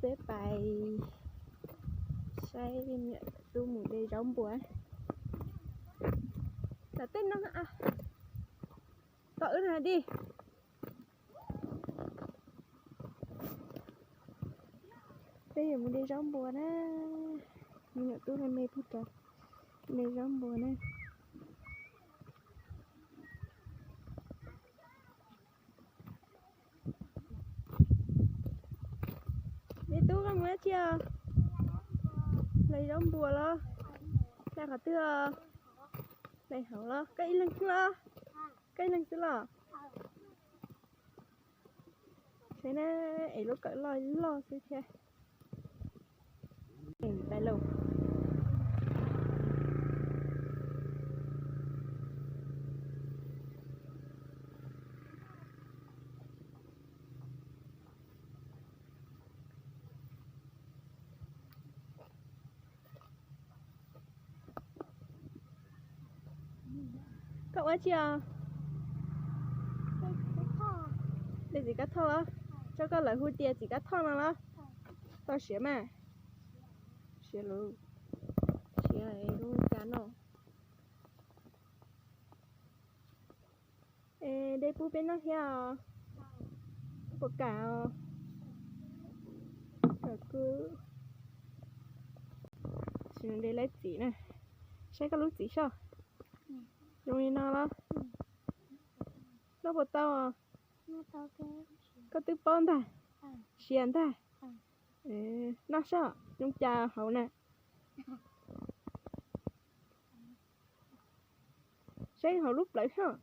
Peb pais saib niam tub mus de zaub npua. Tom tej no, tom wb no dib. Peb yuav mus de zaub npua na. Me nyuam tub me me pug rau de zaub npua na. Me tub, koj mus dab tsi os? Hlais zaub npua los? Hlais qhov twg os? Hlais hauv los? Koj ib leeg xwb los? Koj ib leeg xwb los? Saib na, es lub kawm loj loj xwb thiab. Pais lauj. Koj ua tsi os? De txiv kab thoj los? Tso koj lawv hu tias txiv kab thoj no los? Tau siav mas. Siav lub, siav lub cas no. Es de pub peb noj thiab os. Puas kam os? Kam kuj. Tsis de lawv txiv na. Saib koj lub txiv soj. Zoo li no los? Noj puas tau os? Koj twb paub ntag. Siav ntag. Noj soj, zoo cas hauv na. Saib hauv lub plawv soj.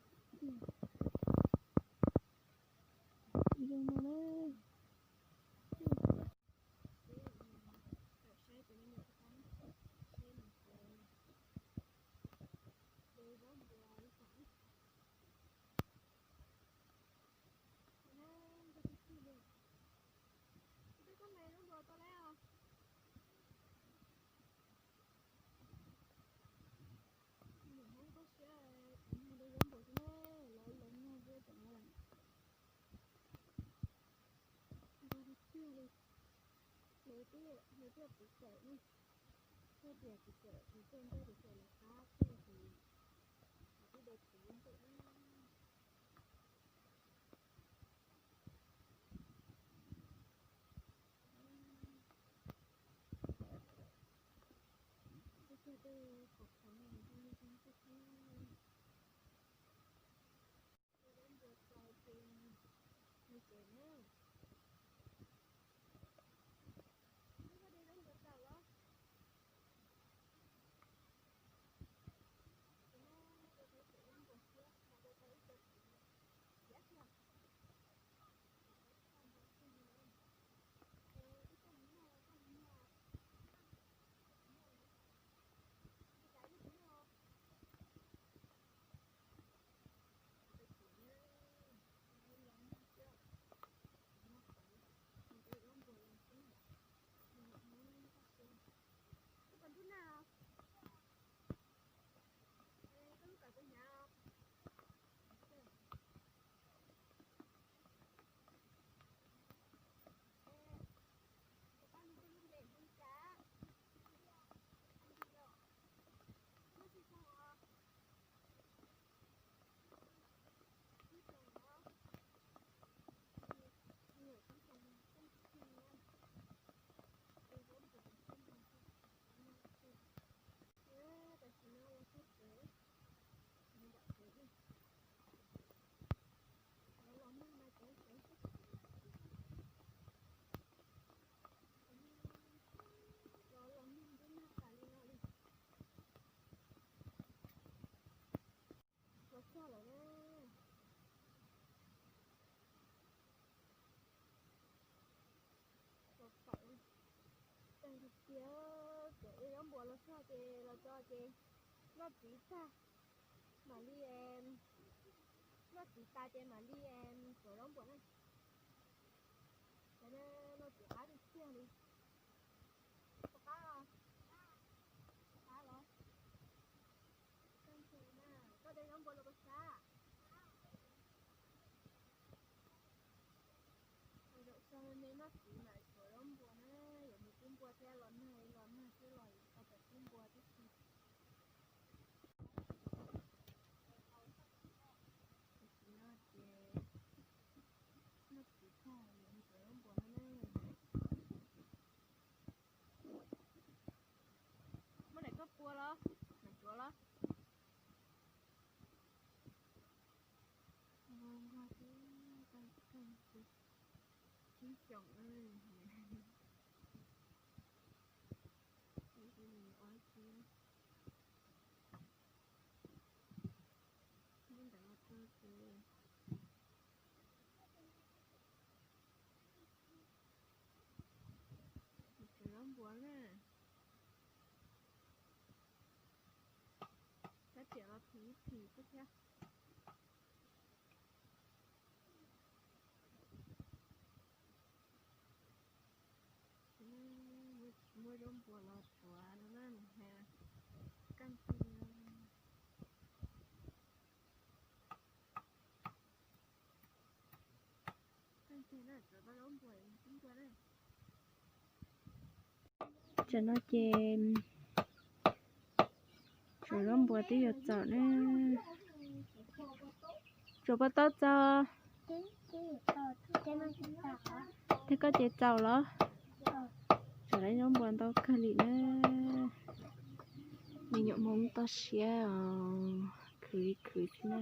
Ntau tiag li, lawv twb, lawv twb txiv txawm ne, yog tias txiv txawm, txiv txawm ntawd txiv txawm los qab tiag ces twb de txiv ntawm. Los txog lawm na. Los pais, tag tiag, cov zaub npua los txog ces los tso ces noj txiv tag mam li, noj txiv tas ces mam li xuas zaub npua na. Cov no noj txiv qab tiag tiag li. Puas qab os? Qab los? Koj de zaub npua los puas qab? Zaum so me noj txiv mam xuas zaub npua na. Tsib xyoos na. Muab ntawd los rau ces tsuav zaub npua na. Tab tiam los phim ib phim xwb thiab. Muab zaub npua los tsuav no na, nws hais kaj ntug. Tam no ces tsuav zaub npua twb yuav txaus na. Tsuav puas tau txaus? Thiab koj ces txaus los? Tsuav lawv zaub npua ntau kawg li na. Me nyuam Hmoob toj siab os, khwv li khwv xwb na.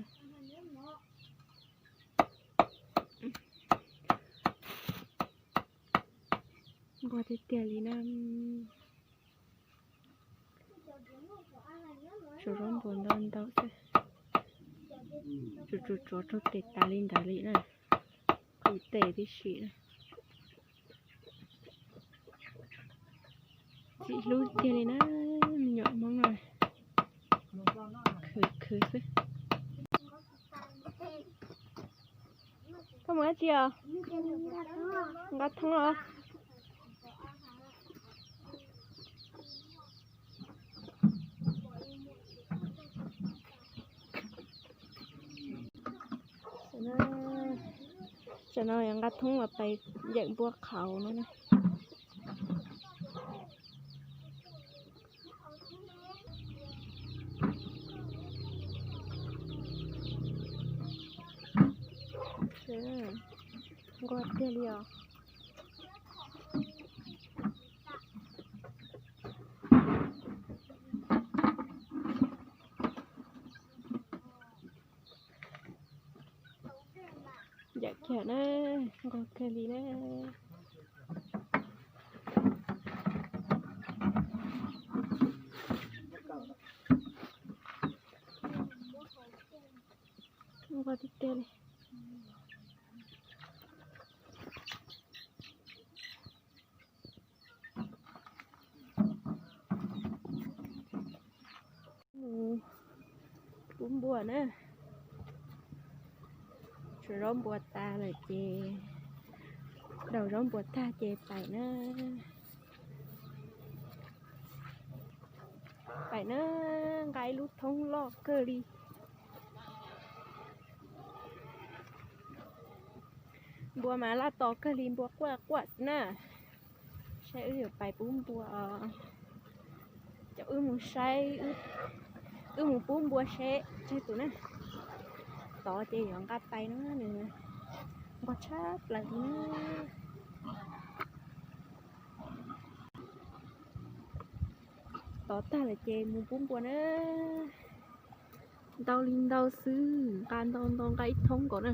Nquag tiag tiag li na. Tsuav zaub npua ntau ntau xwb. Tsuav tsuav tsuav rau tes tas li ntawd li na. Qw tes tib si na. Txim hlub tiag li na, me nyuam Hmoob no. Khwv khwv xwb. Koj mus dab tsi os? Nqa thoob los. Tam no yog nqa thoob los pais yeem npua qhauv no na. Nquag tiag li os. Yam kiag na, nquag kawg li na. Nquag tiag tiag li. Mus pub npua na. Tsuav zaub npua tas lawm ces, daus zaub npua tag ces pais na. Pais na, nqa ib lub thoob loj kawg li. Npua mas laj tos kawg li, npua quaj quaj xwb na. Saib wb yuav pais pub npua, coj wb mus saib, wb mus pub npua seb tsawg tus na. Tod ces yuav nqa pais no, nws nquag tshaj plaws li na. Tod tag lawm ces mus pub npua na. Ntau li ntau xwb, nqa ntau ntau, nqa ib thoob nkaus na.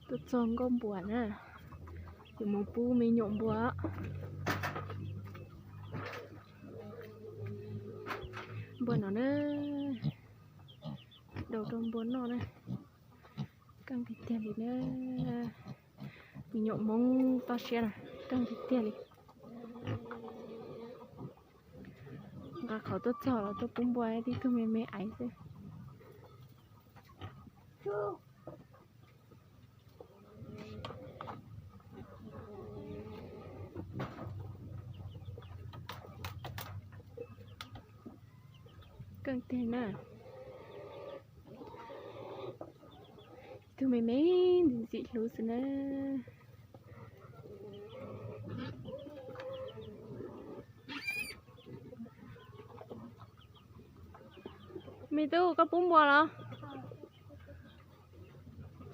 Tuaj txog nkauj npua na, yuav mus pub me nyuam npua. Npua no na, daus rau npua noj na. Keej tiag tiag li na, me nyuam Hmoob toj siab na, keej tiag tiag li. Nqa qhov tuaj txog los tuaj pub npua, tib tug me me aiv xwb. Keej tiag na. Tug me me ntxim ntxim hlub xwb na. Me tub, koj pub npua los?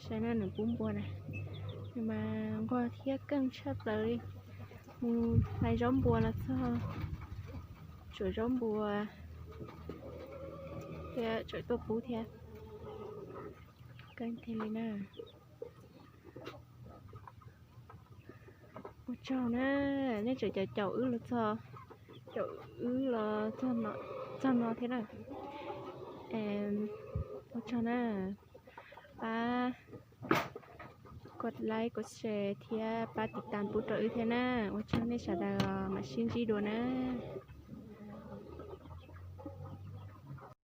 Saib na, nws pub npua na, nws mas nquag thiab keej tshaj plaws li. Mus hlais zaub npua los txog, tsuav zaub npua. thiab tseem tuaj pub thiab. Keeb thiaj li na. Ua tsaug na, nej tseem caum caum wb los txog, caum wb los txog no thiab na. Ua tsaug na, pab kov like kov share thiab pab tiv tas pub rau wb thiab na. Ua tsaug nej sawv daws, mam sib ntsib dua na.